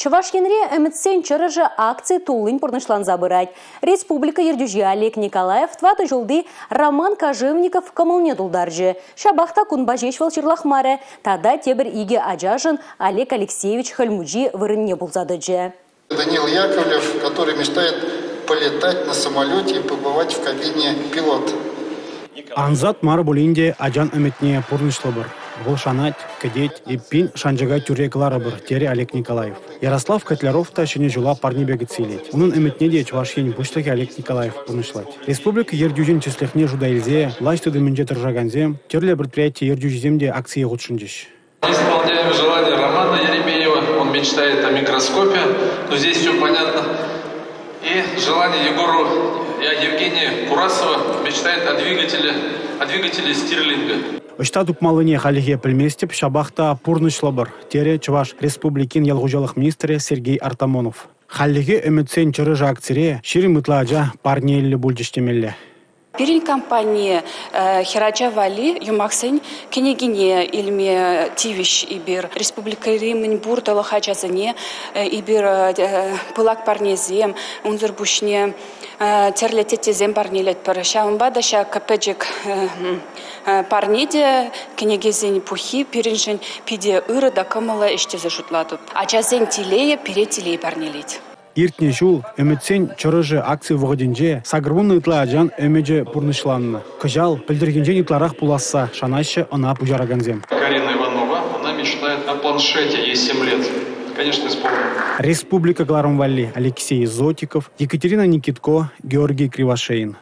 Чӑваш Енре «Ӗмӗтсен чӑрӑшӗ» акци туллин пурнӑҫланса пырать. Республика ертӳҫи Олег Николаев тӑватӑ ҫулти Роман Кожевников кӑмӑлне тултарчӗ. Ҫапах та кунпа ҫеҫ вӑл ҫырлахмарӗ. Тата тепӗр икӗ ачашӑн Олег Алексеевич Хӗл Мучи вырӑнне пулса тӑчӗ. Даниил Яковлев, который мечтает полетать на самолете и побывать в кабине пилота. Ансат мар пулин те ачан ӗмӗтне пурнӑҫлӑпӑр. Вӑл шанать, кӗтет, эппин шанчӑка тӳрре кӑларӑпӑр, терӗ Олег Николаев. Ярослав Котляров та Ҫӗнӗ ҫула парнепе кӗтсе илет. Унӑн ӗмӗтне те Чӑваш Ен Пуҫлӑхӗ Олег Николаев пурнӑҫлать. Республика ертӳҫин тӗслӗхне шута илсе влаҫ тытӑмӗнче тӑрӑшакансем, тӗрлӗ предприяти ертӳҫисем те акцие хутшӑнчӗҫ. Исполняем желание Романа Еремеева. Он мечтает о микроскопе, но здесь все понятно. И желание Егору Евгения Курасова мечтает о двигателе, о двигателе Стирлинга. Ӑҫта тупмаллине хальлӗхе пӗлместӗп, ҫапах та пурнӑҫлӑпӑр, терӗ Чӑваш Республикин ял хуҫалӑх министрӗ Сергей Артамонов. Хальлӗхе «Ӗмӗтсен чӑрӑшӗ» акцире 20 ытла ача парнеллӗ пулчӗҫ темелле. Пирӗн компани хӗрача валли юмахсен кӗнекине илме тивӗҫ эпир. Республикӑри мӗнпур тӑлӑх ачасене эпир пылак парнесем, унсӑр пуҫне тӗрлӗ теттесем парнелетпӗр. Ҫавӑнпа та ҫак пӗчӗк парне те, кӗнекесен пуххи пирӗншӗн питӗ ырӑ та кӑмӑллӑ ӗҫ тесе шутлатӑп. Ачасен телейӗ пире телей парнелет. Иртнӗ ҫул «Ӗмӗтсен чӑрӑшӗ» акци вӑхӑтӗнче 80 ытла ачан ӗмӗчӗ пурнӑҫланнӑ. Кӑҫал пӗлтӗрхинчен ытларах пуласса шанаҫҫӗ ӑна пуҫаракансем. Карина Иванова, она мечтает о планшете, ей 7 лет. Конечно, исполним. Республика кӑларӑм валли Алексей Зотиков, Екатерина Никитко, Георгий Кривошеин.